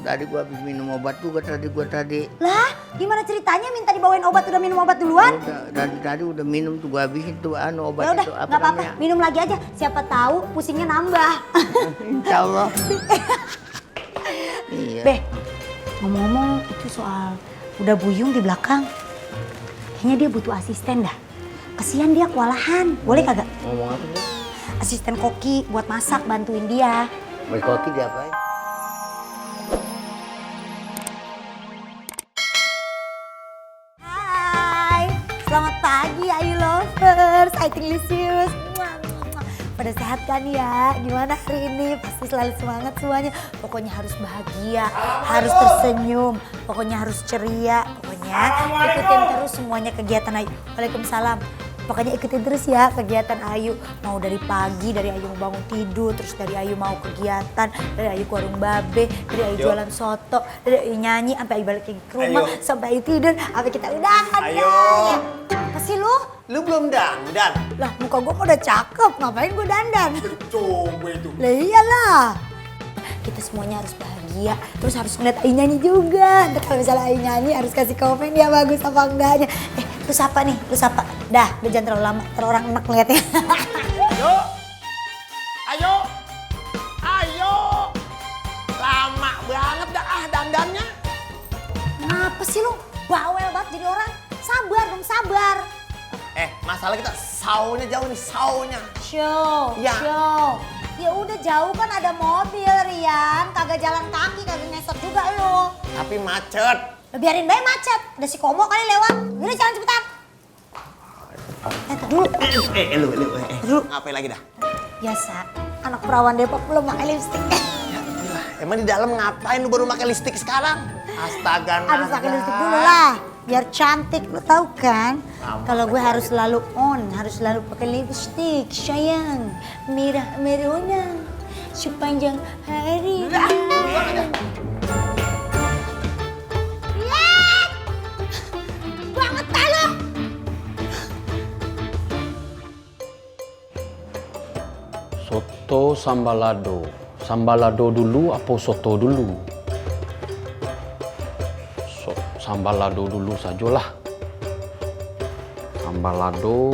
tadi gua habis minum obat juga tadi. Lah, gimana ceritanya minta dibawain obat udah minum obat duluan? Udah, tadi udah minum tuh gua habisin tuh obat Ya udah, itu nggak apa-apa, minum lagi aja. Siapa tahu pusingnya nambah. Insya Allah. Iya. Beh, ngomong-ngomong itu soal udah Buyung di belakang. Kayaknya dia butuh asisten dah. Kesian dia kewalahan. Boleh kagak? Ngomong apa sih? Asisten koki buat masak, bantuin dia. Berkoki diapain? Hai, selamat pagi Ayu Lovers, I Trisius. Pada sehat kan ya? Gimana hari ini? Pasti selalu semangat semuanya. Pokoknya harus bahagia, harus tersenyum, pokoknya harus ceria. Pokoknya ikutin terus semuanya kegiatan Ayu. Waalaikumsalam. Pokoknya ikutin terus ya kegiatan Ayu. Mau dari pagi, dari Ayu mau bangun tidur, terus dari Ayu mau kegiatan, dari Ayu ke warung babe, dari Ayu jualan soto, dari Ayu nyanyi, sampai Ayu balik lagi ke rumah, sampai Ayu tidur, sampai kita udahan. Ayo. Apa sih lu? Lu belum dandan? Lah muka gua udah cakep, ngapain gua dandan? Coba itu. Lah iyalah. Kita semuanya harus bahagia, terus harus ngeliat Ayu nyanyi juga. Ntar kalau misalnya Ayu nyanyi harus kasih komen dia bagus apa enggaknya. Lu siapa nih? Lu siapa? Dah, udah jangan terlalu lama, ntar orang enak ngeliatnya. Ayo. Lama banget dah dandannya. Kenapa sih lu? Bawel banget jadi orang. Sabar dong, sabar. Masalah kita saunya jauh nih, saunya. Show, Ya. show. Ya udah jauh kan ada mobil, Rian. Kagak jalan kaki, kagak ngesot juga lu. Tapi macet. Lah biarin bae macet. Ada si Komo kali lewat. Udah jalan cepetan. Dulu. Lu ngapain lagi dah? Biasa, anak perawan Depok belum pakai lipstik. Ya, gila. Emang di dalam ngapain lu baru pakai lipstik sekarang? Astaga, Harus pakai lipstik dulu lah, biar cantik. Lo tau kan? Kalau gue harus selalu on, harus selalu pakai lipstik, sayang. Merah merona sepanjang hari. Lihat, banget lo. Soto sambalado. Sambalado dulu apa soto dulu? Sambalado dulu sajalah. Sambalado.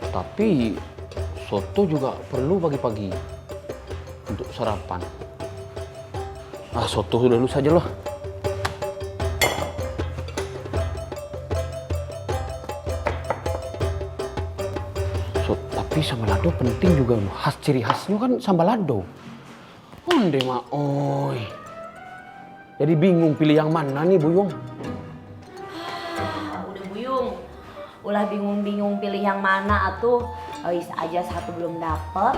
Tapi soto juga perlu pagi-pagi untuk sarapan. Soto dulu sajalah. Tapi sambalado penting juga, ciri khasnya kan sambalado. Onde mak, oi. Jadi bingung pilih yang mana nih Buyung? Udah Buyung, ulah bingung-bingung pilih yang mana atuh. Aja satu belum dapet.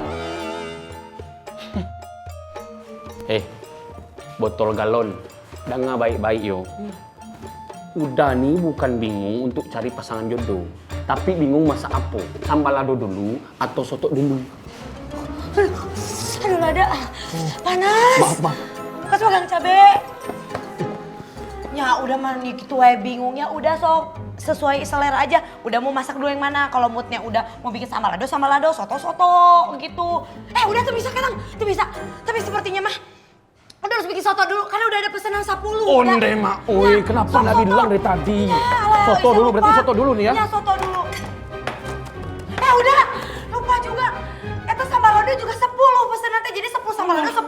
Botol galon, dengar baik-baik yo. Udah nih bukan bingung untuk cari pasangan jodoh. Tapi bingung masak apa? Sambalado dulu atau soto dulu? Aduh lada, panas. Maaf. Kas magang cabe. Ya udah mah nih gitu wae bingung ya udah sok sesuai selera aja. Udah mau masak dulu yang mana? Kalau moodnya udah mau bikin sambalado, soto gitu. Udah tuh bisa sekarang, tuh bisa. Tapi sepertinya mah udah harus bikin soto dulu karena udah ada pesanan 10. Onde mak, oi kenapa nggak bilang dari tadi? Soto dulu, berarti soto dulu nih ya? Ya soto dulu. Udah, lupa juga. Eta sambalado juga 10 pesanan teh jadi 10 sambalado 10.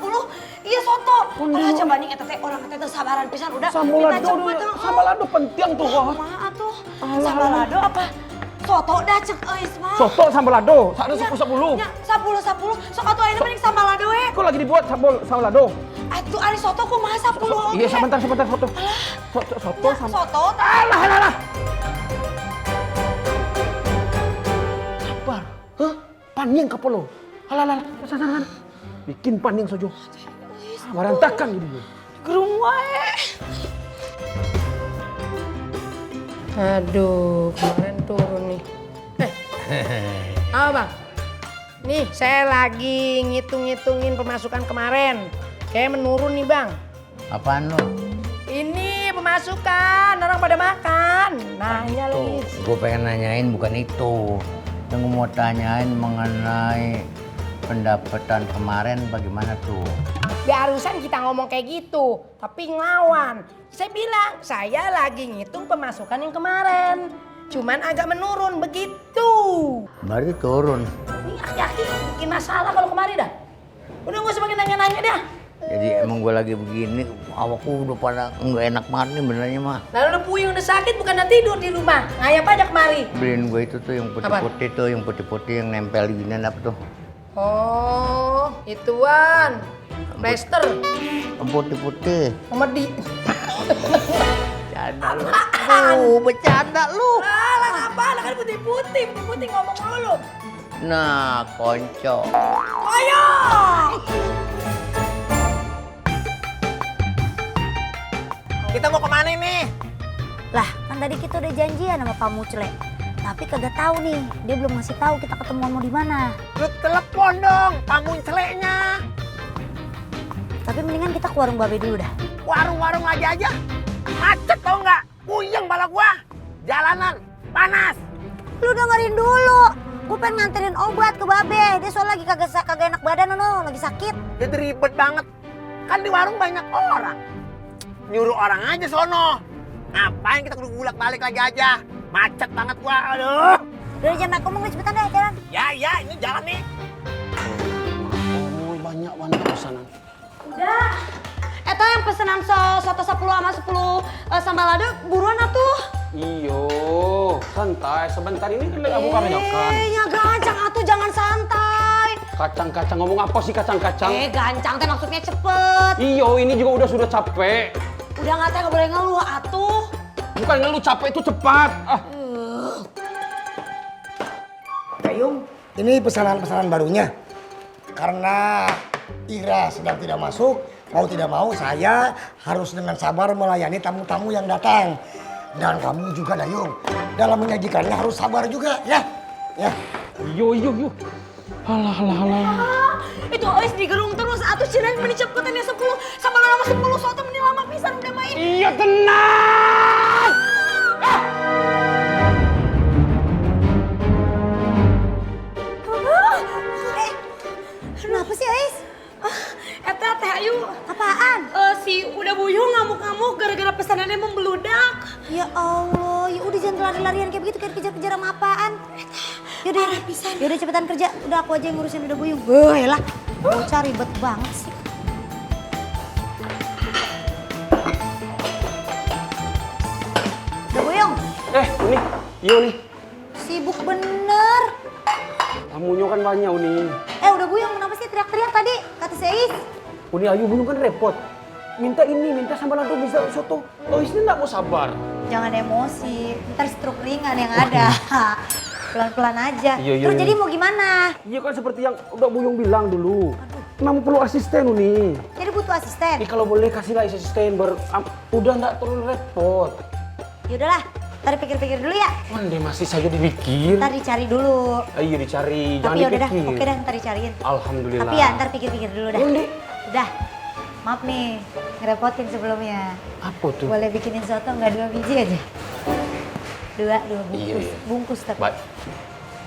Iya soto. Alah coba nih eta teh orang teh sabaran pisan udah. Sambalado dulu, sambalado penting tuh. Kumaha atuh? Sambalado apa? Soto dah cek euy mah. Soto sambalado, ada 10. Ya, 10. Sok atuh ayeuna mending sambalado we. Kok lagi dibuat sambalado? Atuh ari soto kumaha 10 Iya, sebentar soto. Soto sama. Soto. Alah. Sabar. Hah? Paning kapolo. Alah. Sana. Bikin paning sojo. Warantakan gitu. Gerung wae. Aduh, kemarin turun nih. Apa bang? Nih, saya lagi ngitung-ngitungin pemasukan kemarin. Kayak menurun nih bang. Apaan lo? Ini pemasukan, orang pada makan. Nah, ini lagi. Gue pengen nanyain bukan itu. Yang gue mau tanyain mengenai pendapatan kemarin bagaimana tuh? Barusan kita ngomong kayak gitu, tapi ngelawan. Saya bilang, saya lagi ngitung pemasukan yang kemarin. Cuman agak menurun begitu. Baru turun. Ini aki-aki bikin masalah kalau kemarin dah. Udah gak usah pakai nanya-nanya dah. Jadi emang gue lagi begini, awakku udah pada nggak enak banget nih benernya mah. Lalu udah puyeng, udah sakit, bukan tidur di rumah. Ngayap aja kemari. Beliin gue itu tuh yang putih-putih tuh, yang putih-putih yang nempel gini apa tuh? Oh, ituan. Plester. Yang putih-putih. Sama di... Bercanda lu. Bercanda lu. Alah, apa? Lah kan putih-putih ngomong dulu. Nah, konco. Ayo! Kita mau kemana nih? Lah, kan tadi kita udah janjian sama Pak Mucle. Tapi kagak tahu nih, dia belum ngasih tahu kita ketemu mau di mana. Lu telepon dong, pamuin celeknya. Tapi mendingan kita ke warung Babe dulu dah. Warung-warung lagi aja. Macet tau nggak? Puyeng bala gua. Jalanan panas. Lu dengerin dulu. Gue pengen nganterin obat ke Babe. Dia soalnya lagi kagak enak badan lagi sakit. Jadi ribet banget. Kan di warung banyak orang. Nyuruh orang aja sono. Ngapain kita kudu bulak balik lagi aja? Macet banget gua. Aduh. Udah jangan ngomong cepetan deh jalan. Ya, ini jalan nih. Oh, banyak pesanan. Udah. Eta yang pesenan soto 10 sama 10 sambal lado buruan atuh. Iyo, santai. Sebentar ini kan lagi buka menyokan. Ya gancang atuh, jangan santai. Kacang-kacang ngomong apa sih kacang-kacang? Gancang teh maksudnya cepet. Iyo, ini juga sudah capek. Udah nggak boleh ngeluh atuh. Bukan ngeluh, capek itu cepat. Kayung, ini pesanan-pesanan barunya. Karena Ira sedang tidak masuk, mau tidak mau saya harus dengan sabar melayani tamu-tamu yang datang. Dan kamu juga Dayung, dalam menyajikannya harus sabar juga ya. Ya. Yo. Halah. Itu ois digerung terus atuh cina meni cepetan ya 10 sambal lado sama 10 soto meni lama pisan udah main. Iya tenang. Kenapa sih, Ais? Eta teh ayu. Apaan? Si udah buyung ngamuk-ngamuk gara-gara pesanannya membludak. Ya Allah, ya udah jangan lari-larian kayak begitu, kayak kejar-kejar sama apaan. Yaudah cepetan kerja, udah aku aja yang ngurusin udah buyung. Lah, bocah ribet banget sih. Udah buyung, Uni. Iyo nih. sibuk bener. Tamunya kan banyak Uni. Udah buyung, kenapa sih teriak-teriak tadi? Kata si Ais. Uni ayu belum kan repot. Minta sambal lado bisa soto. Oh ini nggak mau sabar. Jangan emosi, ntar stroke ringan yang ada. Pelan-pelan aja. Iya. Terus jadi mau gimana? Iya kan seperti yang udah Buyung bilang dulu. Memang perlu asisten Uni. Jadi butuh asisten? Kalau boleh kasihlah asisten udah nggak terlalu repot. Yaudahlah, ntar pikir-pikir dulu ya. Mending masih saja dipikir. Ntar dicari dulu. Iya dicari, jangan Tapi yaudah dah, dipikir. oke dah ntar dicariin. Alhamdulillah. Tapi ya ntar pikir-pikir dulu dah. Undi. Udah, maaf nih, ngerepotin sebelumnya. Apa tuh? Boleh bikinin soto nggak 2 biji aja? 2 bungkus, Iya. bungkus tapi. Baik.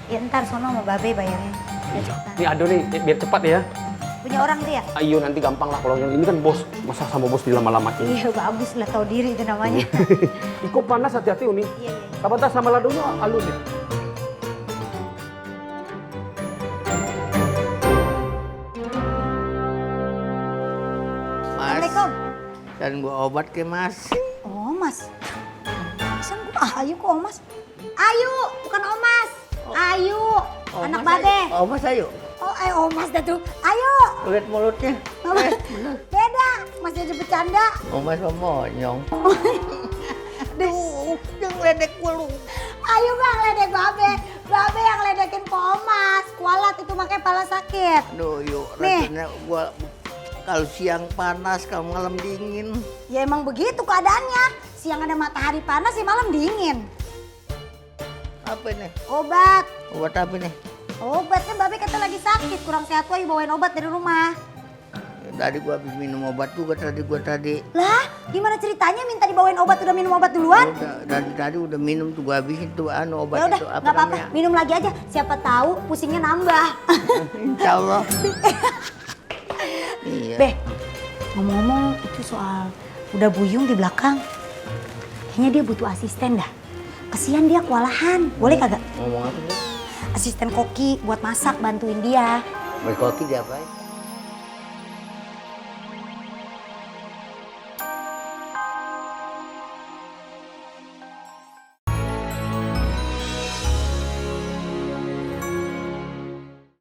Ya ntar sono sama Babe bayarnya. Udah cepetan. Ini Ado nih, biar cepat ya. Punya orang tuh ya? Ayo nanti gampang lah kalau yang ini kan bos. Masa sama bos dilama-lamain. Iya bagus lah, tahu diri itu namanya. Ikut panas hati-hati Uni. Iya. Kapan sama ladonya alus ya. Assalamualaikum. Dan gua obat ke Mas. Oh mas. Pesan gua Ayu kok Mas? Ayu, bukan Omas. Ayu, anak Babe. Oh Mas ayo. Oh, Omas dah tuh. Ayo. Lihat mulutnya. Apa? Beda, Mas jadi bercanda. Oh Mas monyong. Duh, yang ledek gua lu. Ayu bang ledek Babe. Babe yang ledekin Pak Omas. Kualat itu makanya pala sakit. Aduh yuk, Nih. rasanya gua kalau siang panas, kalau malam dingin. Ya emang begitu keadaannya. Siang ada matahari panas, ya malam dingin. Apa ini? Obat. Obat apa nih? Obatnya Babe kata lagi sakit, kurang sehat tuh, ayo bawain obat dari rumah. Tadi gua habis minum obat juga tadi. Lah, gimana ceritanya minta dibawain obat udah minum obat duluan? Tadi udah minum tuh gua habisin tuh obat Ya udah, itu nggak apa-apa, namanya? minum lagi aja. Siapa tahu pusingnya nambah. Insya Allah. Iya. Beh, Ngomong-ngomong itu soal udah Buyung di belakang. Kayaknya dia butuh asisten dah. Kesian dia kewalahan. Boleh kagak? Ngomong apa sih? Asisten koki buat masak bantuin dia. Berkoki diapain?